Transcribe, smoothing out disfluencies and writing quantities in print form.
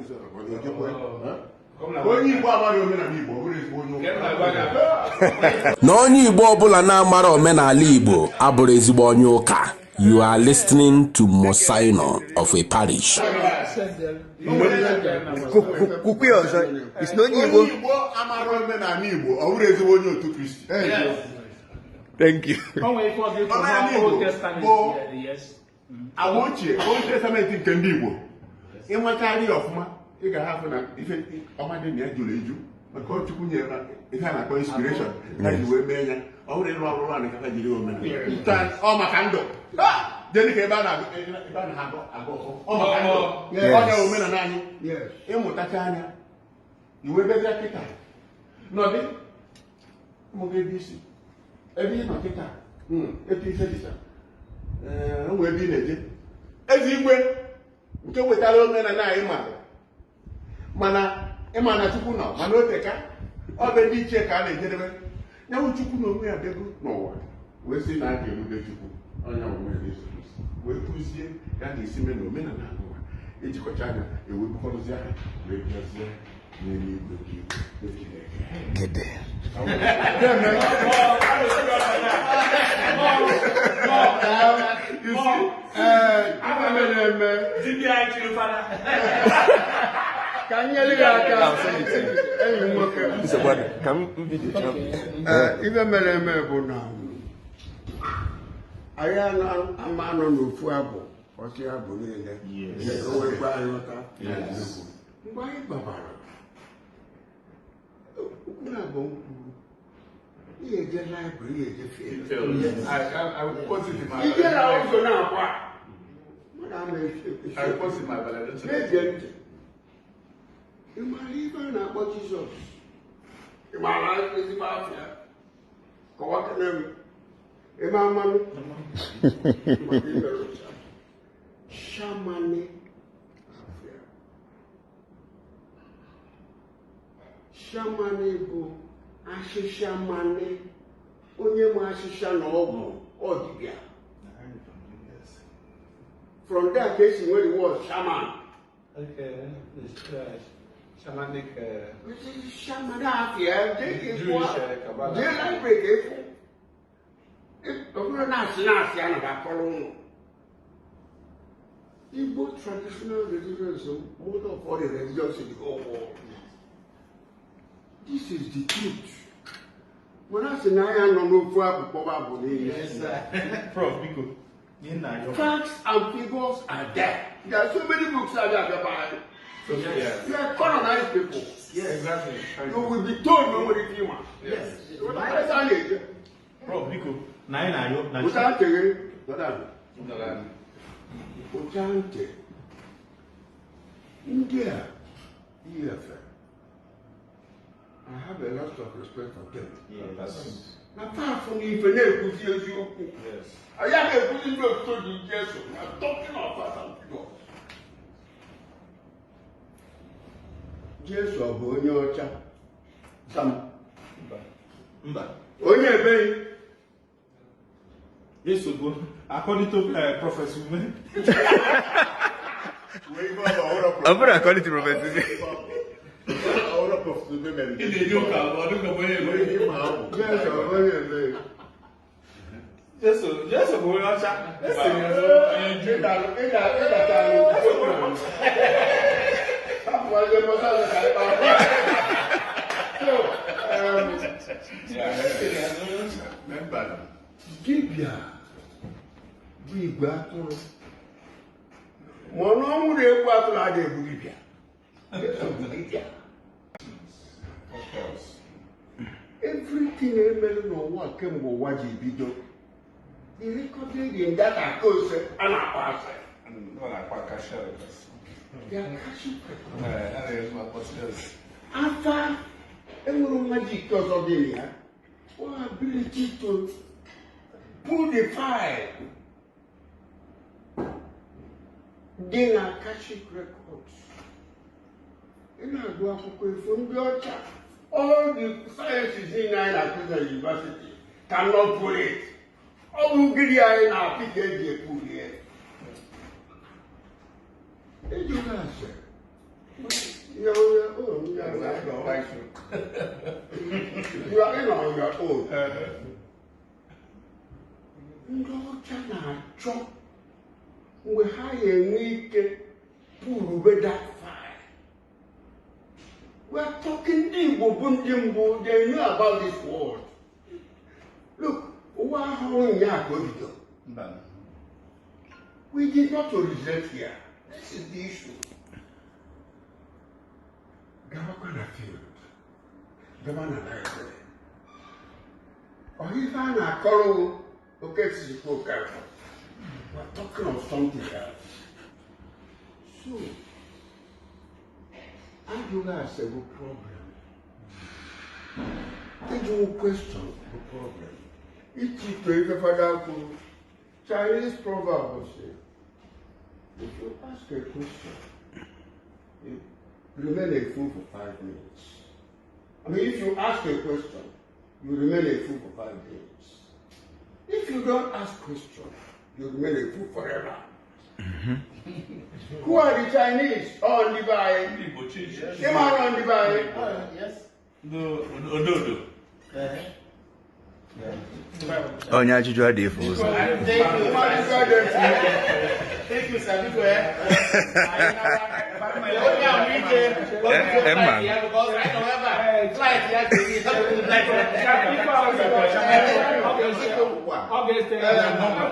na-esi ọkọ ejekwe. Onye Igbo amaghị omenala Igbo, ọ bụrụ ezigbo onye ụka. Na onye Igbo ọbụla na-amara omenala Igbo abụrụ ezigbo onye ụka. You are listening to Mosino of a parish. Kwukwe ọzọ, isi na onye Igbo. Onye Igbo amara omenala Igbo, ọ bụrụ ezigbo onye otu Kristi. Thank you. Omenala Igbo bụ agba ochie, Old Testament nke ndị Igbo. Ịnwecharị ya ọfụma, ị ga-ahafụ na ife ọma dị na ya juru eju, maka ọ Chukwu nyere na ife a na-akpọ inspiration ha ji wee mee ya. Ọ bụrụ ịrụ ọrụ anị ka ha jiri omenala. Taa, ọ maka ndụ jee ka ebe a na-agụ agụ ọfọ, ọ maka ndụ onye omenala anyị. Ịmụtacha anya iwe bịazịa kịta nọdị ụmụ ebe isi ebe ị nọ kịta, etu ife dịcha, ee, onwe ebe ị na-eje. Eze igwe nke wetara omenala anyị mana ịma na Chukwu nọ, mana o teka ọ bụ ndị ichie ka a na-ejedebe ya bụ Chukwu na onwe ya bịago n'ụwa wee sị na a ga-erube Chukwu onye onwe ya Jesu Kristi wee kụzie ka a ga-esi mee na omenala n'ụwa ejikọcha anya ewebukọrọzie ha wee bịazie n'eluigwe bụ igwe Chineke. Gede. Ka m nyere gị aka, enyi m nwoke. Ka m bido. Ife mere eme bụ na anyị ama anọ n'ofu abụ ọchị abụ niile onwekwa anyị nghọta. Mgbe anyị gbabara okwu na abụ m kwuru, ihe eje library, ihe eje field, ije na ụzọ na-akwa mmadụ ama na-ege ntị. Ị maara ife a na-akpọ Jizọs? Ị maara ezigbo afa ya? Kọwakene m. Ị ma mmanụ maka imere ụcha shamani. Shamani bụ ashịsha mani, onye ma ashịsha na ọgwụ ọdịbịa. From there ka esi nwere the word shaman. Okay, it's shamanic. Shaman afịa jee ka ịfụ, Jewish, Kabbalah. Jee library ka ịfụ. Ọ bụrụ na asị na asị a na akọrọ ụnụ. Igbo traditional religion is the mother of all the religions in the whole world. This is the truth. Mana asị na anyị nọ n'ofu abụ kpọba abụ niile. Prof, biko, ihe nna ayọ. Facts and figures are there. There are so many books out there about it. Yes. You are colonized people. Yeah, exactly. You will be told no nwere ike ịma. Yes. Prof, biko, na anyị na-ayọ na Ụcha ntị gị, ụcha ntị. Ndị a iyefe, I have a lot of respect for them. Yes. Na paafụ na ife na-ekwuzi eziokwu. Yes. Anyị agaghị ekwuzi ndị otuto dị Jesu. We are talking of facts and figures. Jesu ọ bụ onye ọcha? Sam. Mba. Onye ebeghị? Jesu bụ according to Prophet Ume. Ọ bụrụ according to Prophet Ume. Jesu ọ bụ onye ebeghị? Jesu, Jesu bụ onye ọcha. Dibịa bụ igwe atụrụ, ma ọ na ọnwụ na-egbu atụrụ adịghị egbu dibịa. Dibịa, everything emere n'ụwa kemgbe ụwa ji bido dị recorded in that akose a na-akpọ asị. The Akashic records. Afa enwere magic ọzọ dị na ya, or ability to pull the file dị na Akashic records. Ị na-agụ akwụkwọ ifo ndị ọcha, all the sciences niile anyị na-akụzi na university cannot pull it. Ọ bụ ugiri anyị na-apị ka eji ekwulie. Ejụghị ase. own. You are You are in on your own. Ndị ọcha na-achọ mgbe ha ga-enwe ike purube that file. We are talking ndị Igbo bụ ndị mbụ. They knew about this world. Look, ụwa ahụrụ ụnyaahụ ka o bido. We did not originate here. This is the issue. Gawakwa na field. Gawa na library. Ọ ife a na-akọrọ oke Chukwu Okafọ. We are talking of something else. So, ajụghị ase bụ problem. Ịjụghị question bụ problem. Ichito ife fada kwuru, Chinese proverb say, if you ask a question, you remain a fool for 5 minutes. I mean, if you ask a question, you remain a fool for 5 minutes. If you don't ask question, you remain a fool forever. Who are the Chinese? Oh, ndị be anyị. Ndị Igbo chichi. Ị mara ndị be anyị? Yes. Ndị ododo. Onye ajụjụ adịghị efu ụzọ. Thank you. Mmadụ dị Thank you, sir. Biko, eh. Onye ahụ ike. Eh, ma. Because I know ebe a, flight ya ga-eyi, flight ya. Ọ ga-ete ya nọmba.